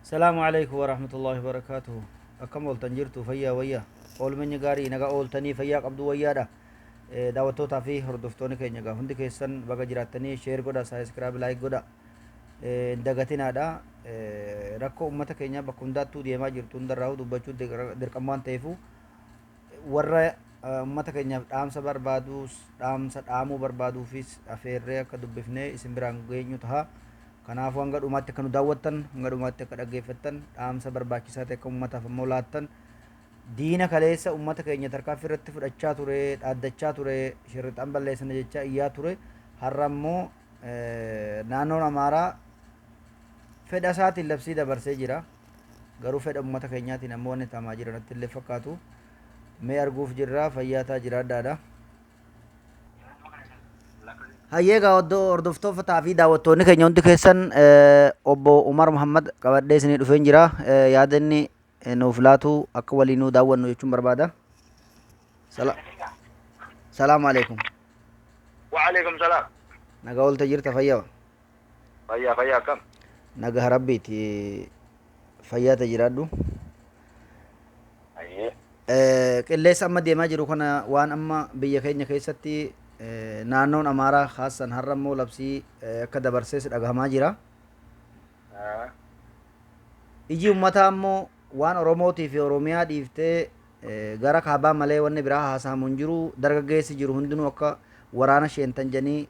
Salaamu alaikum warahmatullahi wabarakatuhu. Akkam ooltan jirtu fayyaa wayyaa. Oolmenyi gaarii naga ooltanii fayyaa qabdu wayyaadha. Daawwattootaa fi hordoftoonni keenya egaa hundi keessan baga jiraattanii share godha, subscribe, like godha. Hin dagatinaadha. Rakkoo uummata keenyaa bakka hundaattuu deemaa jirtu hundarraa dubbachuu dirqama waan ta'eefu warra uummata keenyaaf dhaamsa barbaadus dhaamsa dhaamuu barbaaduufis afeerree akka dubbifnee isin biraan geenyu taha. Kanaafuu hanga dhumaatti akka nu daawwattan, hanga dhumaatti akka dhaggeeffattan, dhaamsa barbaachisaa ta'e akka uummataaf ammoo laattan, diina kaleessa uummata keenya tarkaanfii irratti fudhachaa ture, dhaaddachaa ture, shirrixaan balleessina jechaa iyyaa ture, har'a ammoo naannoon Amaaraa fedha isaatiin labsii dabarsee jira. Garuu fedha uummata keenyaatiin ammoo wanni ta'amaa jira natti illee fakkaatu. Mee arguuf jirra fayyaa taa jiraadhaadha. Hayyee egaa oddoo hordoftootaa fi daawwattoonni keenya hundi keessan obbo Umar Muhammad qabadhee isinii dhufeen jira. Yaada inni nuuf laatu akka waliin nuu daawwannu jechuun barbaada. Salaamu alaikum. Wa'alaikum salaam. Nagaa oolte jirta fayyaa? Fayyaa fayyaa akkam? Nagaa rabbiiti fayyaa ta'e jiraadhu. Hayyee. Qilleensa amma deemaa jiru kana waan amma biyya keenya keessatti naannoon Amaaraa kaasan har'a immoo labsii akka dabarsees dhagahamaa jira. Iji uummataa immoo waan Oromootii fi Oromiyaa dhiiftee gara kaabaa malee wanni biraa haasahamu hin jiru. Dargaggeessi jiru hundinuu akka waraana sheentan jedhanii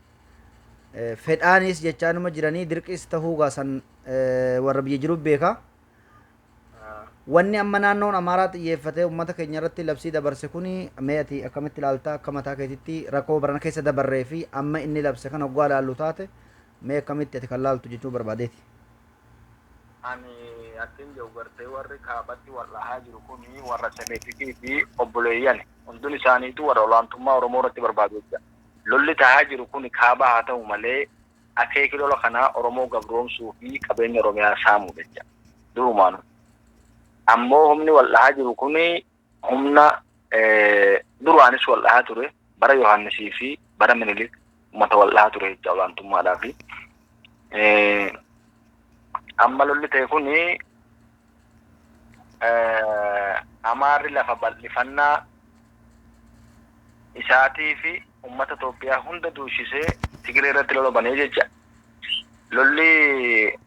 fedhaanis jechaanuma jiranii dirqiis tahuu gaasan warra biyya jiru beeka. Wanni amma naannoon Amaaraa xiyyeeffatee uummata keenya irratti labsii dabarse kuni mee ati akkamitti ilaalta akka mataa keetitti rakkoo barana keessa dabarree fi amma inni labse kana hoggaa ilaallu taate mee akkamitti ati kan laaltu jechuu barbaadeeti. Ani akkin jedhu gartee warri kaabatti wal dhahaa jiru kuni warra Semeetikii fi obboleeyyan hundun isaaniitu warra olaantummaa Oromoo irratti barbaadu jecha. Lolli tahaa jiru kuni kaaba haa ta'u malee akeeki lola kanaa Oromoo gabroomsuu fi qabeenya Oromiyaa saamuu jecha. Durumaanu. Ammoo humni wal dhahaa jiru kuni humna duraanis wal dhahaa ture bara Yohaannisii fi bara Minilik uummata wal dhahaa ture jecha olaantummaadhaa fi amma lolli ta'e kuni Amaarri lafa bal'ifannaa isaatii fi uummata Itoophiyaa hunda duushisee Tigree irratti lola banee jecha. Lolli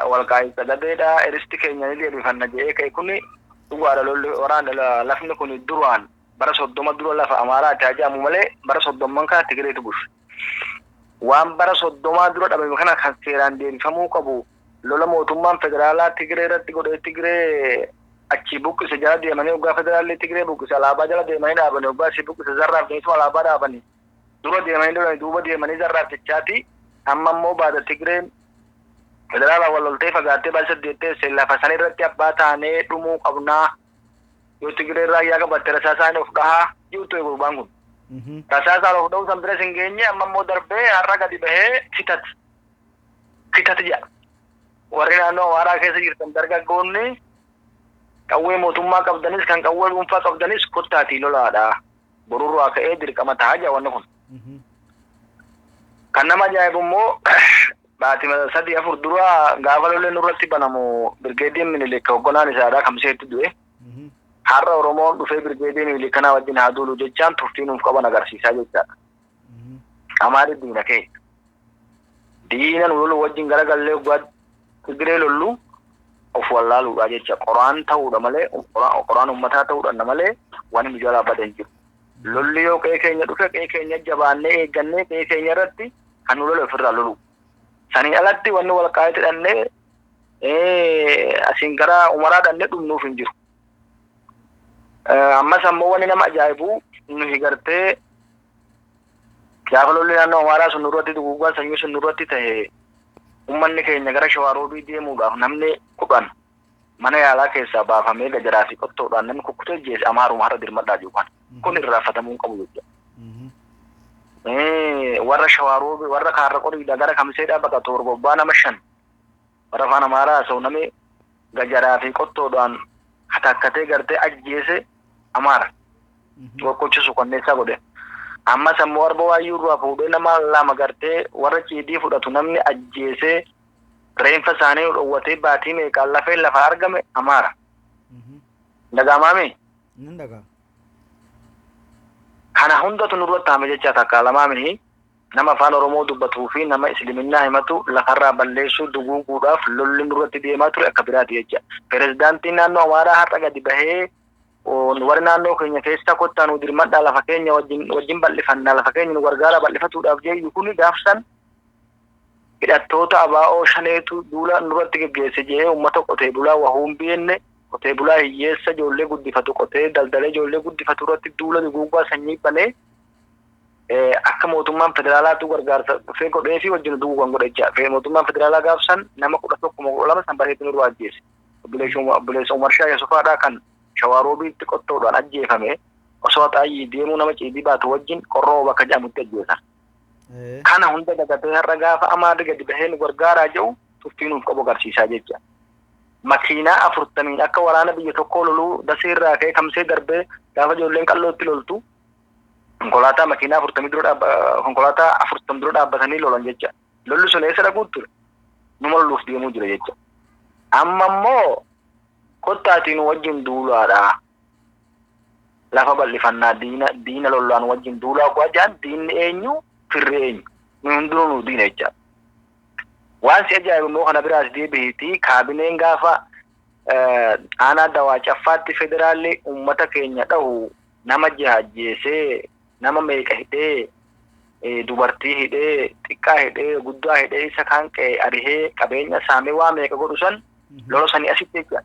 Walqaayit Xagadeedha eristi keenya ni deebifanna jedhee ka'e kuni dhugaadha lolli waraana lafni kun duraan bara 30 dura lafa Amaaraati haa jedhamu malee bara soddomman kana Tigreetu bulche. Waan bara soddomaa dura dhabame kana kan seeraan deebifamuu qabu lola mootummaan federaalaa Tigree irratti godhee Tigree achii buqqise jala deemanii hoggaa federaalli Tigree buqqise alaabaa jala deemanii dhaabanii hoggaa asii buqqise zarraaf jedhaniituma alaabaa dhaabanii dura deemanii lolanii duuba deemanii zarraaf jechaati amma immoo baada Tigreen federaalaa wal loltee fagaattee baay'ee saddeet teesse lafa san irratti abbaa taanee dhumuu qabnaa yoo Tigreen raayyaa qabatte rasaasaan of dhahaa jiru gurbaan kun. Rasaasaan of dhahuu san bira hin geenye amma immoo darbee har'a gadi bahee kitat kitat jedha. Warri naannoo Amaaraa keessa jirtan dargaggoonni qawwee mootummaa qabdanis kan qawwee dhuunfaa qabdanis kottaatii lolaadha. Borurraa ka'ee dirqama ta'a jedha wanni kun. Kan nama ajaa'ibu immoo baatii 3-4 dura gaafa lolli nurratti banamu birgeediin Minilik hoogganaan isaadha Kamseetti du'e. Har'a Oromoon dhufee birgeedii Minilik kanaa wajjin haa duulu jechaan turtii nuuf qaban agarsiisaa jechaadha. Amaarri diina keenya. Diina nu lolu wajjin garagallee waggaa Tigree lollu of wallaaluudha jecha. Qoraan ta'uudha malee qoraan uummataa ta'uudha malee waan nu jalaa bade hin jiru. Lolli yoo qe'ee keenya dhufe qe'ee keenya jabaannee eeggannee qe'ee keenya irratti kan nu lolu ofirraa lolu. Sanii alatti wanni wal qaayee hidhannee asiin gara umaraa dhannee dhumnuuf hin jiru. Ammas ammoo wanni nama ajaa'ibu nuyi gartee gaafa lolli naannoo Amaaraa sun nurratti duguuggaan sanyii sun nurratti ta'e uummanni keenya gara Shawaroobii deemuudhaaf namni 10 mana yaalaa keessaa baafamee gajaraa fi qottoodhaan namni kukkutee jeesse Amaaruma har'a dirmadhaa jiru kana. Kun irraanfatamuu hin qabu jechuudha. Warra Shawaroobii warra Kaarra Qoriidhaa gara Kamiseedhaa baqatu horgobbaa nama 5 warra afaan Amaaraa haasa'u namni gajaraa fi qottoodhaan hatakkatee gartee ajjeese Amaara. Gochosu konneessaa godhe. Ammas ammoo arba waayyuu irraa fuudhee nama 2 gartee warra ciidii fudhatu namni ajjeesee Reenfa isaanii dhowwatee baatii meeqaan lafeen lafa argame Amaara. Dhaga'amaami? Nan dhaga'a. Kana hundatu nurratti hame jecha takka lamaamini nama afaan Oromoo dubbatuu fi nama Isliminnaa himatu lafarraa balleessuu duguuguudhaaf lolli nurratti deemaa ture akka biraati jecha. Pirezidaantiin naannoo Amaaraa har'a gadi bahee warri naannoo keenya keessa kottaa nu dirmadhaa lafa keenya wajjin bal'ifannaa lafa keenya nu gargaara bal'ifatuudhaaf jeeyyu kun gaafsan hidhattoota abaa'oo shaneetu duula nurratti geggeesse jee uummata qotee bulaa wahuun beenne qotee bulaa hiyyeessa ijoollee guddifatu qotee daldalee ijoollee guddifatu irratti duula duguuggaa sanyii banee akka mootummaan federaalaatu gargaarsa dhufee godhee fi wajjin duguugan godhe jecha. Mootummaan federaalaa gaafsan nama 11 12 san bareetu nurraa ajjeese. Obboleessa Umar Shah Yasufaadhaa kan Shawaroobiitti qottoodhaan ajjeefame osoo xaayyii deemuu nama ciidii baatu wajjin qorroo bakka jedhamutti ajjeesan. Kana hunda dagatee har'a gaafa Amaarri gadi bahee nu gargaaraa jiru tuffii nuuf qabu agarsiisaa jecha. Makiinaa 40n akka waraana biyya tokkoo loluu dasee irraa ka'ee kamsee darbee gaafa ijoolleen qallootti loltu konkolaataa makiinaa 40 dura konkolaataa 40 dura dhaabbatanii lolan jecha. Lolli sun eessa dhaquu ture? Numa loluuf deemuu jira jecha. Amma immoo kottaatiin wajjin duulaadha. Lafa bal'ifannaa diina lollaan wajjin duulaa kuwa jaan diinni eenyu firri eenyu nu hundinuu nu diina jecha. Waan si ajaa'ibu immoo kana biraas deebi'iiti kaabineen gaafa aanaa dawaa caffaatti federaalli uummata keenya dhahu nama jaha ajjeesee nama meeqa hidhee dubartii hidhee xiqqaa hidhee guddaa hidhee isa kaan qe'ee arihee qabeenya saamee waa meeqa godhu san lola sanii asitti jecha.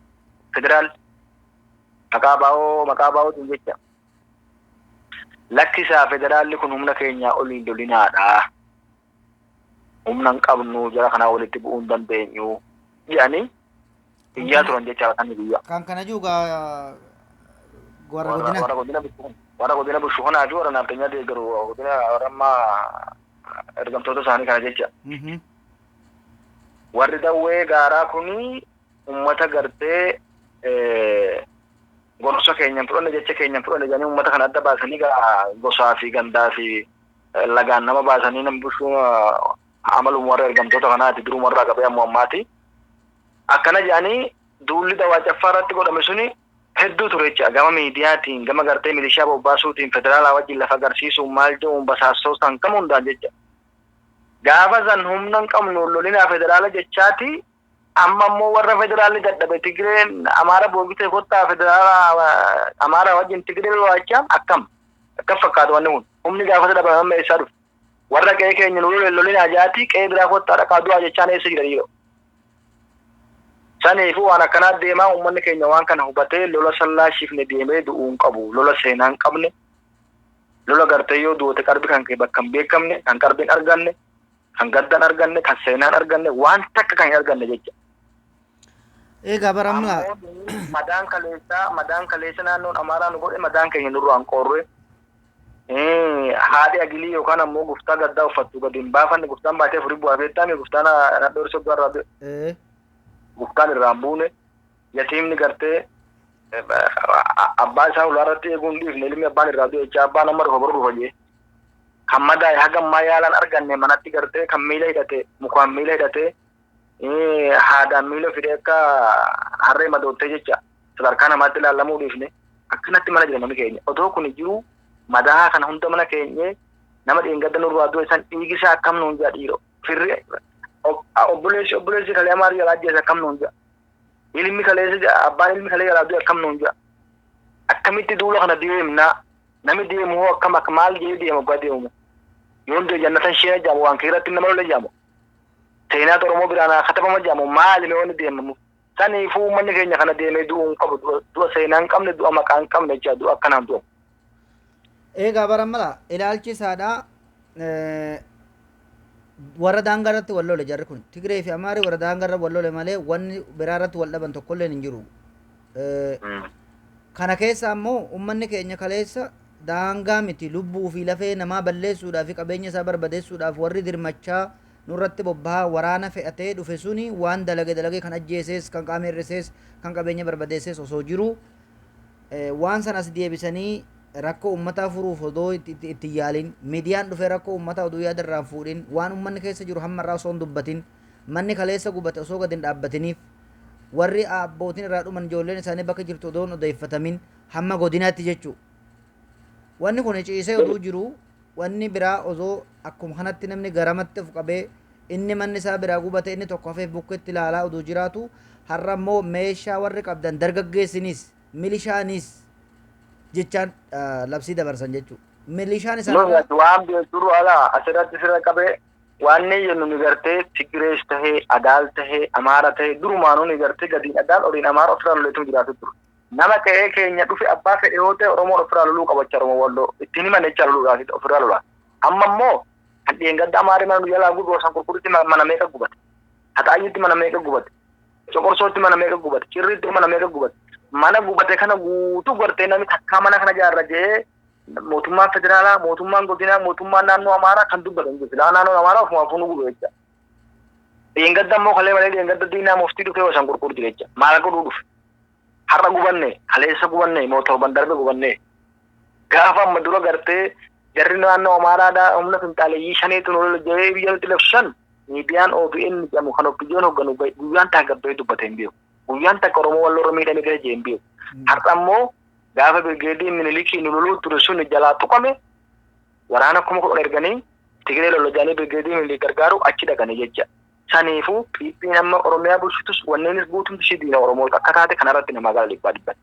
Federaal maqaa baa'ootiin jecha. Lakkisaa federaalli kun humna keenyaa oliin lolinaadha. Humna hin qabnu jara kanaa walitti bu'uu hin dandeenyu jedhanii iyyaa turan jecha kan biyya. Kan kana jiru gaa warra godina. Warra godina Bushuunaa fi warra naaftanyaa deeggaru godina warra ammaa ergamtoota isaanii kana jecha. Warri dawwee gaaraa kuni uummata gartee gorsa keenyan fudhanne jecha keenyan fudhanne jedhanii uummata kana adda baasanii gosaa fi gandaa fi lagaan nama baasanii nama bushuun amaluma warra ergamtoota kanaati duruma irraa qabee ammoo ammaati. Akkana jedhanii duulli dawaa caffaa irratti godhame suni hedduu ture jecha gama miidiyaatiin gama gartee milishaa bobbaasuutiin federaalaa wajjin lafa agarsiisuun maal jedhuun basaastootaan kam hundaan jecha. Gaafa san humna hin qabnu lolinaa federaala jechaati amma immoo warra federaalli dadhabe Tigireen Amaara boogitee kottaa federaala Amaara wajjin Tigireen lolachaa akkam akkam fakkaatu wanni kun humni gaafa dadhabame amma eessaa dhufe warra qe'ee keenya nu lole lolinaa jaati qe'ee biraa kottaa dhaqaa du'aa jechaan eessa jiran yeroo. Saniifuu waan akkanaa deemaa uummanni keenya waan kana hubatee lola sallaashifne deemee du'uu hin qabu lola seenaa hin qabne lola gartee yoo du'ote qarbi kan kee bakka hin beekamne kan qarbi hin arganne kan gadda hin arganne kan seenaa hin arganne waan takka kan hin arganne jecha. Egaa bara amma Madaan kaleessa naannoon Amaaraa nu godhe madaan keenya nurraa hin qoorre. Haadhi agilii yookaan ammoo guftaa gaddaa uffattu gadi hin baafanne guftaan baatee afurii bu'aa beektaami guftaan nadhoo soddoo irraa bu'e. Guftaan irraa hin buune yatiimni gartee abbaa isaa ulaa irratti eeguu hin dhiifne ilmi abbaan irraa du'e jecha abbaan amma dhufa boru dhufa jee. Kan madaa'e haga ammaa yaalaan arganne manatti gartee kan miila hidhate mukaan miila hidhate haadaan miila fidee akka harree madoottee jecha sadarkaa namaatti ilaalamuu dhiifne akkanatti mana jira namni keenya otoo kun jiru madaa kana hunda mana keenye nama dheengadda nurraa du'e san dhiigisaa akkam nuun jedha dhiiroo firri obboleessi kalee amaari jalaa ajjeese akkam nuun jedha ilmi kaleessa abbaan ilmi kalee jalaa du'e akkam nuun jedha akkamitti duula kana deemnaa namni deemu hoo akkam akka maal jedhee deema oggaa deemu yoon du'e jannatan sheena jaamu waan kiirratti nama lola jaamu seenaa Oromoo biraan haa katabama jaamu maali mee wanni deemamu saniifuu uummanni keenya kana deemee du'uu hin qabu du'a seenaa hin qabne du'a maqaa hin qabne jecha du'a akkanaan du'a. Egaa bara mala ilaalchi isaadha warra daangaa irratti wal lole jarri kun Tigree fi Amaari warra daangaa irra wal lole malee wanni biraa irratti wal dhaban tokkolleen hin jiru. Kana keessa ammoo uummanni keenya kaleessa daangaa miti lubbuu fi lafee namaa balleessuudhaaf fi qabeenya isaa barbadeessuudhaaf warri dirmachaa nurratti bobbahaa waraana fe'atee dhufe suni waan dalage dalage kan ajjeesees kan qaama hir'isees kan qabeenya barbadeessees osoo jiru waan san as deebisanii rakkoo uummataa furuuf odoo itti yaalin miidiyaan dhufee rakkoo uummataa oduu yaada irraa fuudhin waan uummanni keessa jiru hamma irraa osoo hin dubbatin Manni kaleessa gubate osoo gadi hin dhaabbatiniif, warri abbootiin irraa dhuman ijoolleen isaanii bakka jirtu odoo hin odeeffatamin hamma godinaatti jechuu. Wanni kun ciisee oduu jiru, wanni biraa osoo akkuma kanatti namni garamatti of qabee, inni manni isaa biraa gubate, inni tokko hafeef bukkeetti ilaalaa oduu jiraatu, har'a immoo meeshaa warri qabdan dargaggeessinis milishaanis jechaan labsii dabarsan jechuudha. Milishaan isaanirraa. Waan beektu ala asirratti sirra qabee waan ni jennu ni gartee Tigirees tahee, Adaal tahee, Amaara tahee, durumaanuu ni gartee gadiin Adaal oliin Amaara ofirraa loleetu jiraatu ture. Nama qe'ee keenya dhufe abbaa fedhe yoo ta'e Oromoon ofirraa loluu qabacha. Oromoo Walloo ittiin himan jecha loluudhaaf ofirraa lola. Amma immoo kan dheengadda Amaarri mana nu jalaa gubu osoo qulqullutti mana meeqa gubate? Haxaayyutti mana meeqa gubate? Coqorsootti mana meeqa gubate? Cirriitti mana meeqa gubate? Mana gubate kana guutuu gartee namni takkaa mana kana jaarra jedhee mootummaan federaalaa, mootummaan godinaa, mootummaan naannoo Amaaraa kan dubbatan jiru. Silaa naannoon Amaaraa ofuma fuunuu gube jecha. Dheengadda immoo kalee malee dheengadda diinaa muftii dhufee osoo qurqur jira jecha. Maal godhuu dhufe? Har'a gubanne, kaleessa gubanne, moo torban darbe gubanne. Gaafa amma dura gartee jarri naannoo Amaaraadhaa humna finxaaleeyyii shaneetu nu lola jedhee biyya nutti labsan, miidiyaan OBN jedhamu kan OPDOn hoogganu guyyaan takka gabbee dubbatee hin beeku. Guyyaan takka Oromoo Walloo irra miidhame gara jee hin beeku. Har'a immoo gaafa birgeediin Minilikii nu loluu ture sun jalaa tuqame, waraana 10,000 erganii Tigree lola jedhanii birgeedii Minilik gargaaru achi dhaqanii jecha. Saniifuu PP'n amma Oromiyaa bulchitus wanneenis guutumti ishee diina Oromoo akka taate kanarratti namaa gala dhibbaa dhibbatti.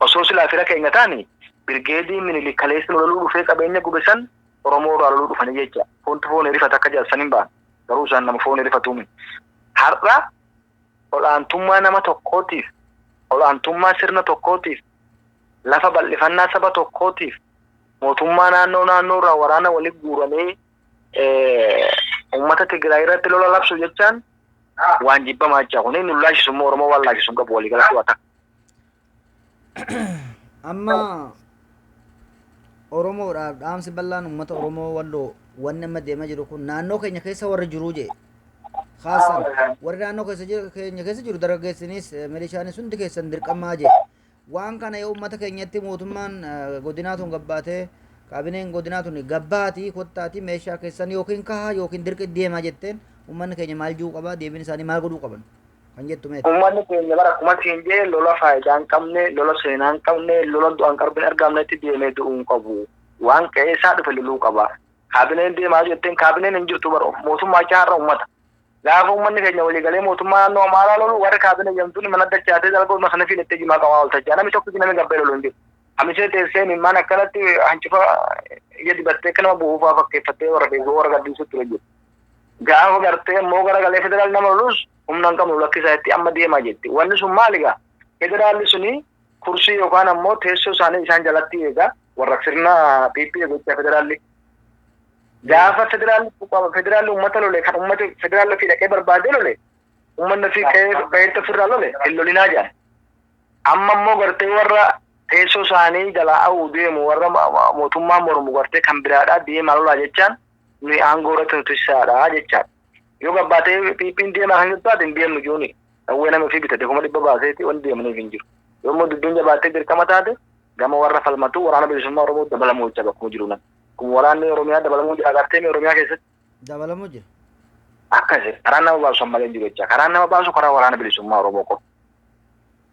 Osoo silaa fira keenya taani, birgeedii Minilik kaleessa nu loluu dhufee qabeenya gube san Oromoo irraa loluu dhufanii jecha. Foontu foon rifata akka jedhan san hin ba'an. Garuu isaan nama foon rifatuu miti. Har'a ol'aantummaa nama tokkootiif, ol'aantummaa sirna tokkootiif, lafa bal'ifannaa saba tokkootiif mootummaa naannoo naannoo irraa waraana walitti guuranii uummata Tigraay irratti lola labsu jechaan waan jibbamaa jecha. Kuni nu laashisu immoo Oromoo waan laashisu hin qabu, waliigalatti waa takka. Amma Oromoodhaaf dhaamsi bal'aan uummata Oromoo Walloo, wanni amma deemaa jiru kun naannoo keenya keessa warri jiruu jee. Kaasan warri naannoo keessa jiru, keenya keessa jiru, dargaggeessinis milishaanis hundi keessan dirqamaa jee. Waan kana yoo uummata keenyatti mootummaan godinaa tun gabbaatee, kaabineen godinaa tun gabbaatii kottaatii meeshaa keessan yookiin kahaa yookiin dirqi deemaa jetteen, uummanni keenya maal jiru qaba? Deebiin isaanii maal godhuu qaban kan jettu meeti? Uummanni keenya bara akkuma siin jee lola faayidaa hin qabne, lola seenaa hin qabne, lola du'aan qarbiin argamnetti deemee du'uu hin qabu. Waan qe'ee isaa dhufe loluu qaba. Kaabineen deemaa jetteen kaabineen hin jirtu bara mootummaa jecha har'a uummata. Gaafa uummanni keenya walii galee mootummaa naannoo Amaaraa lolu, warri kaabinee jedhamtuun mana dachaatee dalgoo sana fiilettee jimaa qamaa ooltachaa, namni tokko namni gabbee lolu hin jiru. Hamisee teessee mimmaan akkanatti hancufa ija dibattee akka nama bu'uufaa fakkeeffattee warra beekuu warra gaddisiisu ture jiru. Gaafa gartee immoo garagalee federaal nama lolus humna hin qabnu lakkisaa itti amma deemaa jetti. Wanni sun maali gaa? Federaalli suni kursii yookaan ammoo teessoo isaanii isaan jalatti eega, warra sirna PP gochaa federaalli. Gaafa federaalli uummata lole, kan uummata federaalli ofii dhaqee barbaadee lole, uummanni ofii qe'eetti ofirraa lole hin lolinaa jedhan. Amma immoo gartee warra teessoo isaanii jalaa awuu deemu, warra mootummaa mormu gartee kan biraadhaa deemaa lolaa jechaan nuyi aangoo irratti nuti tissaadha jechaadha. Yoo gabbaatee PP'n deemaa kan jettu taate, hin deemnu jooni. Dhawwee nama ofii bitate 100,000 baaseeti wanti deemaniif hin jiru. Yoo immoo dubbiin jabaattee dirqama taate, gama warra falmatu waraana bilisummaa Oromoo dabalamuu jecha bakkuma jiru nan. Kun waraanni Oromiyaa dabalamuu jira agartee Oromiyaa keessatti. Dabalamuu jira. Akkasi karaan nama baasu ammallee hin jiru jecha. Karaan nama baasu karaa waraana bilisummaa Oromoo qofa.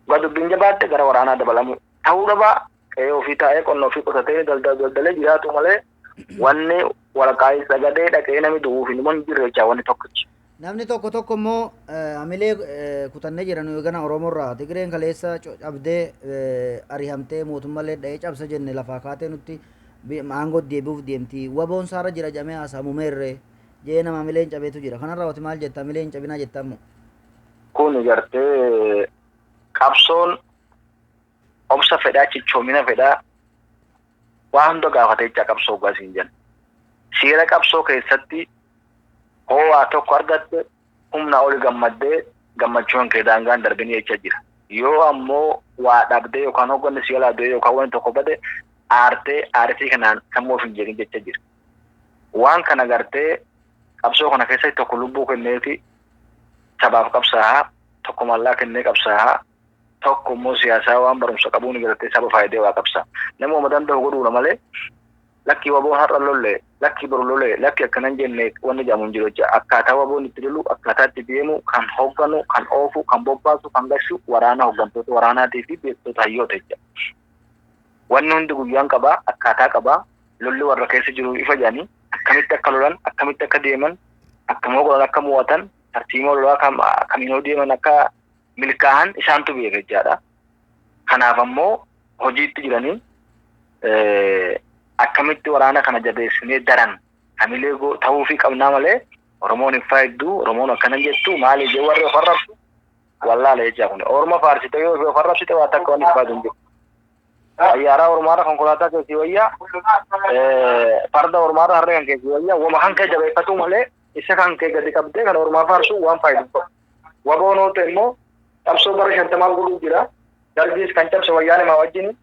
Dhugaa dubbiin jabaatte gara waraanaa dabalamuu. Ta'uu dhabaa qe'ee ofii taa'ee qonna ofii qotatee daldalee jiraatu malee wanni waraqaa sagadee dhaqee namni du'uuf hin jirre jecha wanni tokkichi. Namni tokko tokko immoo hamilee kutannee jira nuyi gana Oromoorraa, Tigreen kaleessa cabdee arihamtee mootummaallee dha'ee cabsa jenne lafaa kaatee nutti aangoo deebi'uuf deemti. Waboon saara jira jedhamee haasamu meerree jee nama hamileen cabeetu jira. Kanarraa wati maal jetta? Hamileen hin cabinaa jetta ammoo. Kun gartee qabsoon obsa fedhaa, cichoomina fedhaa, waa hunda gaafatee jecha qabsoo gaasiin jenna. Seera qabsoo keessatti hoo waa tokko argatte humna oli gammaddee gammachuun kee daangaan darbini jecha jira. Yoo ammoo waa dhabdee yookaan hogganni si jalaa du'e yookaan wanti tokko bade, aartee aartii kanaan sammuu of hin jeeqin jecha jira. Waan kana gartee qabsoo kana keessatti tokko lubbuu kenneeti sabaaf qabsaa'aa, tokko maallaa kennee qabsaa'aa, tokko immoo siyaasaa waan barumsa qabuun gartee saba faayidee waa qabsaa. Nama danda'u godhuudha malee Lakkii waboon har'a lolle, lakkii boru lolle, lakkii akkanan jenne wanni jedhamu hin jiru jecha. Akkaataa waboon itti lolu, akkaataa itti deemu, kan hoogganu, kan oofu, kan bobbaasu, kan gashu waraana, hooggantoota waraanaatii fi beektota hayyoota jecha. Wanni hundi guyyaan qabaa, akkaataa qabaa, lolli warra keessa jiru ifa jedhanii akkamitti akka lolan, akkamitti akka deeman, akkamoo godhan akka mo'atan, tartiimoo lolaa kamiinoo deeman akka milkaa'an isaantu beeka jechaadha. Kanaaf ammoo hojiitti jiranii akkamitti waraana kana jabeessinee daran hamilee ta'uufii qabnaa malee Oromoon hin faayiddu, Oromoon akkana jettu maali jee warri of arrabsu wallaala jechaa kun. Orma faarsite yoo of arrabsite waa takka wanni faayidu hin jiru. Xayyaaraa ormaarra konkolaataa keessi wayyaa, farda ormaarra harree kan keessi wayyaa, wama kan kee jabeeffatu malee isa kan kee gadi qabdee kan ormaa faarsu waan faayidu qabu. Waboon hoote immoo qabsoo bara 50 godhuu jira. Dargiis kan cabse wayyaanee maa wajjin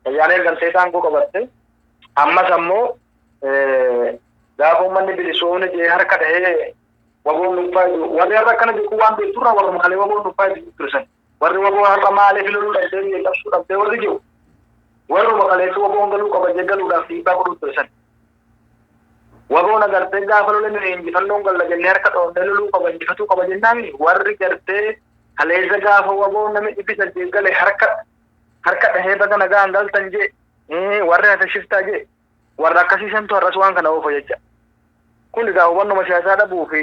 wayyaanee galtee aangoo qabatte. Ammas ammoo gaafa uummanni bilisoomne jee harka dhahee waboon nu faayidu warri har'a akkana jedhu waan beekturraa warra maalee waboon nu faayidu tursan. Warri waboo har'a maaliif loluu dhabdee jee cabsuu dhabdee warri jiru. Warruma kaleessu waboon galuu qaba jee galuudhaaf dhiibbaa godhuu tursan. Waboon agartee gaafa lolan injifannoon galla jennee harka dhoonnee loluu qaba injifatuu qaba jennaan warri gartee kaleessa gaafa waboon namni 800 gale harka harka dhahee baga nagaan galtan jee warri hafe shiftaa jee warra akkasiisantu har'as waan kana oofa jecha. Kun egaa hubannoo siyaasaa dhabuu fi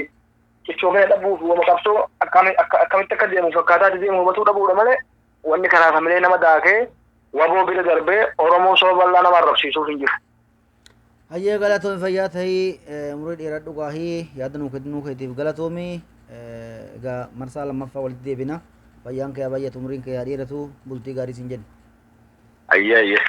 cichoomina dhabuu fi wama qabsoo akkamitti akka deemu akkaataa itti deemu hubatuu dhabuudha malee wanni kanaaf hamilee nama daakee waboo bira darbee Oromoo saba bal'aa nama arrabsiisuuf hin jiru. Hayyee, galatoomi, fayyaa ta'ii, umurii dheeradhu gaahii yaada nuu kennuu keetiif galatoomi. Egaa marsaa lammaffaa walitti deebina. Fayyaan kee haa baay'atu, umuriin kee haa dheeratu, bultii gaarii siin jenna. Ayyee ayyee.